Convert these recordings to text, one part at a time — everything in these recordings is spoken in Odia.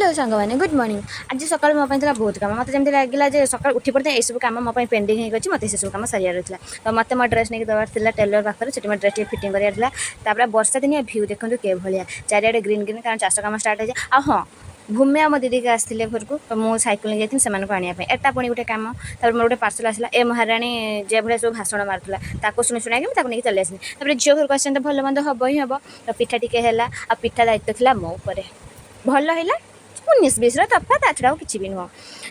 ହ୍ୟାଲୋ ସାଙ୍ଗମାନେ, ଗୁଡ୍ ମର୍ଣ୍ଣିଂ। ଆଜି ସକାଳୁ ମୋ ପାଇଁ ଥିଲା ବହୁତ କାମ। ମୋତେ ଯେମିତି ଲାଗିଲା ଯେ ସକାଳୁ ଉଠି ପଡ଼ିଥାଏ, ଏସବୁ କାମ ମୋ ପାଇଁ ପେଣ୍ଡିଂ ହେଇକି ଅଛି। ମୋତେ ସେସବୁ କାମ ସାରିବାର ଥିଲା। ତ ମୋତେ ମୋ ଡ୍ରେସ୍ ନେଇକି ଦେବାର ଥିଲା ଟେଲର ପାଖରେ, ସେଠି ମୋ ଡ୍ରେସ୍ ଟିକେ ଫିଟିଂ କରିବାର ଥିଲା। ତାପରେ ବର୍ଷା ଦିନିଆ ଭ୍ୟୁ ଦେଖନ୍ତୁ କିଭଳିଆ, ଚାରିଆଡ଼େ ଗ୍ରୀନ୍ ଗ୍ରୀନ୍, କାରଣ ଚାଷ କାମ ଷ୍ଟାର୍ଟ ହେଇଯାଏ। ଆଉ ହଁ, ଭୂମି ଆଉ ମୋ ଦିଦିକି ଆସିଥିଲେ ଘରକୁ, ତ ମୁଁ ସାଇକେଲ ନେଇକି ଯାଇଥିଲି ସେମାନଙ୍କୁ ଆଣିବା ପାଇଁ। ଏଟା ପୁଣି ଗୋଟେ କାମ। ତାପରେ ମୋର ଗୋଟେ ପାର୍ସଲ ଆସିଲା। ଏ ମହାରାଣୀ ଯେ ଭଳିଆ ସବୁ ଭାଷଣ ମାରୁଥିଲା, ତାକୁ ଶୁଣି ଶୁଣାକି ମୁଁ ତାକୁ ନେଇକି ଚାଲି ଆସିଲି। ତାପରେ ଝିଅ ଘରକୁ ଆସିଛନ୍ତି ତ ଭଲ ମନ୍ଦ ହବ ହିଁ ହବ। ତ ପିଠା ଟିକେ ହେଲା ଆଉ ପିଠା ଦାୟିତ୍ୱ ଥିଲା ମୋ ଉପରେ। ଭଲ ହେଲା, 19-20ର ତଫାତ, ତା ଛଡ଼ା ଆଉ କିଛି ବି ନୁହଁ।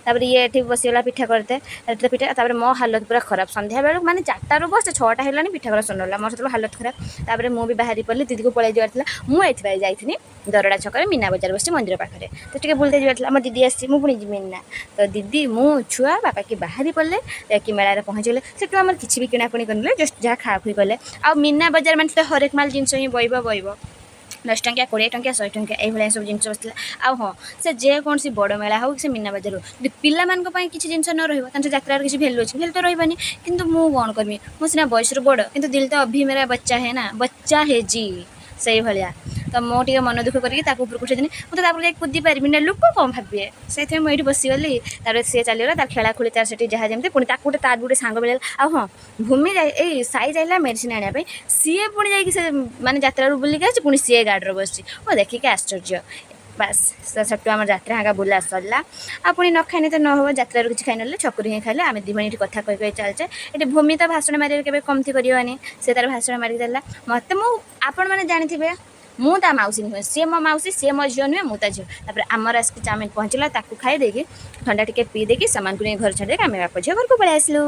ତାପରେ ଇଏ ଏଠି ବସିଗଲା ପିଠା କରିତେ। ଏଠି ତ ପିଠା, ତାପରେ ମୋ ହାଲତ ପୁରା ଖରାପ। ସନ୍ଧ୍ୟାବେଳକୁ ମାନେ 4ଟାରୁ ବସେ, 6ଟା ହେଲାଣି, ପିଠା କରା ସରିନଲା। ମୋର ସେତେବେଳେ ହାଲତ ଖରାପ। ତାପରେ ମୁଁ ବି ବାହାରି ପଡ଼ିଲି, ଦିଦିକୁ ପଳେଇ ଯିବାର ଥିଲା। ମୁଁ ଏଥିପାଇଁ ଯାଇଥିଲି ଦରଡ଼ା ଛକରେ ମୀନା ବଜାର ବସିଛି ମନ୍ଦିର ପାଖରେ, ତ ଟିକେ ବୁଲିତେ ଯିବାର ଥିଲା। ମୋ ଦିଦି ଆସିଛି, ମୁଁ ପୁଣି ଯିବିନି ନା? ତ ଦିଦି, ମୁଁ, ଛୁଆ ବାପା କି ବାହାରି ପଡ଼ିଲେ, ଯାଇକି ମେଳାରେ ପହଞ୍ଚିଗଲେ। ସେଠୁ ଆମର କିଛି ବି କିଣାକିଣି କରିନେଲେ, ଜଷ୍ଟ ଯାହା ଖା ଖୁଇ କଲେ। ଆଉ ମୀନା ବଜାର ମାନେ ତ ହରେକ ମାଲ ଜିନିଷ ହିଁ ବଇବ ବଇବ, 10 ଟଙ୍କିଆ, 20 ଟଙ୍କିଆ, 100 ଟଙ୍କିଆ, ଏଇଭଳିଆ ସବୁ ଜିନିଷ ବସିଥିଲା। ଆଉ ହଁ, ସେ ଯେକୌଣସି ବଡ଼ ମେଳା ହଉ କି ସେ ମୀନା ବଜାର ହଉ, ଯଦି ପିଲାମାନଙ୍କ ପାଇଁ କିଛି ଜିନିଷ ନ ରହିବ, ତାହେଲେ ସେ ଯାତ୍ରାର କିଛି ଭ୍ୟାଲୁ ଅଛି? ଭ୍ୟାଲୁ ତ ରହିବନି। କିନ୍ତୁ ମୁଁ କ'ଣ କରିବି? ମୁଁ ସିନା ବୟସରୁ ବଡ଼, କିନ୍ତୁ दिल ତ अभी मेरा बच्चा है ना, बच्चा है जी। ସେଇଭଳିଆ ତ ମୁଁ ଟିକେ ମନ ଦୁଃଖ କରିକି ତାକୁ ଉପରକୁ ଉଠେଇଦେଲି। ମୁଁ ତ ତାପରେ ଯାଇକି କୁଦି ପାରିବିନି ନା, ଲୋକ କ'ଣ ଭାବିବେ? ସେଇଥିପାଇଁ ମୁଁ ଏଇଠି ବସିଗଲି। ତାପରେ ସିଏ ଚାଲିଗଲା ତାର ଖେଳା ଖୁଳି ତାର ସେଠି ଯାହା ଯେମିତି। ପୁଣି ତାକୁ ଗୋଟେ ତାର ବି ଗୋଟେ ସାଙ୍ଗ ମିଳିଗଲା। ଆଉ ହଁ, ଭୂମି ଯାଇ ଏଇ ସାଇ ଯାଇଲା ମେଡ଼ିସିନ ଆଣିବା ପାଇଁ। ସିଏ ପୁଣି ଯାଇକି ସେ ମାନେ ଯାତ୍ରାରୁ ବୁଲିକି ଆସିଛି, ପୁଣି ସିଏ ଗାଡ଼ିରେ ବସିଛି। ମୁଁ ଦେଖିକି ଆଶ୍ଚର୍ଯ୍ୟ। ବାସ୍, ସେଠୁ ଆମର ଯାତ୍ରା ହାଙ୍କା ବୁଲା ସରିଲା। ଆଉ ପୁଣି ନ ଖାଇଲେ ତ ନ ହେବ। ଯାତ୍ରାରୁ କିଛି ଖାଇ ନହେଲେ ଛକରୁ ହିଁ ଖାଇଲେ। ଆମେ ଦୁଇ ଭଉଣୀ ଏଠି କଥା କହି କହି ଚାଲିଛେ। ଏଠି ଭୂମି ତ ଭାଷଣ ମାରିବାରେ କେବେ କମତି କରିବନି। ସେ ତାର ଭାଷଣ ମାରିକି ଚାଲିଲା। ମୋତେ ମୁଁ ଆପଣମାନେ ଜାଣିଥିବେ, ମୁଁ ତା ମାଉସୀ ନୁହେଁ, ସିଏ ମୋ ମାଉସୀ। ସିଏ ମୋ ଝିଅ ନୁହେଁ, ମୁଁ ତା ଝିଅ। ତାପରେ ଆମର ଆସିକି ଚାଉମିନ ପହଞ୍ଚିଲା। ତାକୁ ଖାଇ ଦେଇକି, ଥଣ୍ଡା ଟିକେ ପିଇ ଦେଇକି, ସେମାନଙ୍କୁ ନେଇ ଘରେ ଛାଡ଼ି ଦେଇକି ଆମେ ବାପ ଝିଅ ଘରକୁ ପଳେଇ ଆସିଲୁ।